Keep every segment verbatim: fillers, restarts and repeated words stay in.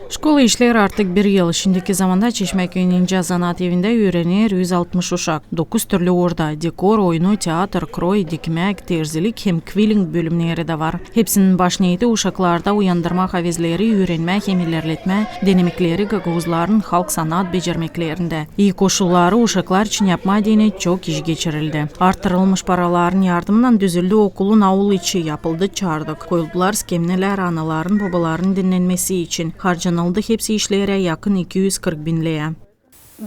Şkola işleer artık bir yıl. Şindiki zamanda Çeşmäküüyün incä zanaat evindä üürener üz altmış uşak. Dokuz türlü orda: dekor, oyunu, teatr, kroy, dikmäk, terzilik hem kviling bölümneri dä var. Hepsinin baş neeti uşaklarda uyandırmaa havezleri, üürenmää hem ilerletmää denemekleri gagauzların halk sanaat becermeklerindä. İi koşulları uşaklar için yapmaa deyni çok iş geçirildi. Arttırılmış paraların yardımınnan düzüldü okulun aul içi, yapıldı çardak, koyuldular skemnelär anaların, bobaların dinnenmesi için. Harcanıldı hepsi işlerä yakın iki üz kırk bin leä.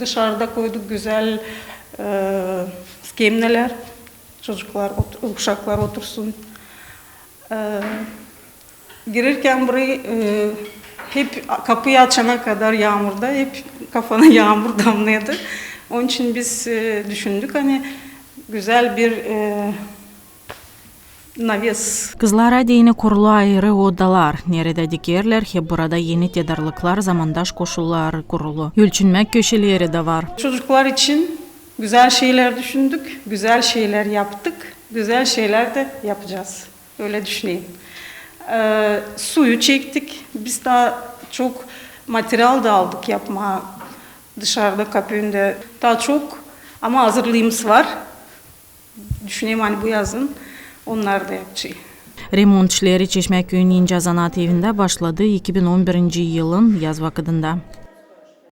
Dışarıda koyduk güzel, e, skemnelär, çocuklar, ot- uşaklar otursun. E, Girerkän burayı, e, hep kapıyı açana kadar yaamurda, hep kafana yaamur damnêêrdı. Onun için biz, e, düşündük, ani güzel bir, e, naves. Kızlara deyni kurulu ayırı odalar, neredä dikerlär, hep burada eni tedarlıklar, zamandaş koşulları kurulu. Ölçünmäk köşeleri dä var. Çocuklar için güzel şeylär düşündük, güzel şeylär yaptık, güzel şeylär dä yapacez. Ölä düşünerim. E, suyu çektik. Biz taa çok material da aldık yapmaa dışarıda, kapüündä. Taa çok, ama hazırlıımız var. Düşünerim, ani bu yazın onnarı da yapacez. Remont işleri Çeşmäküüyün incä zanaat evindä başladı iki bin on birinci yılın yaz vakıdında.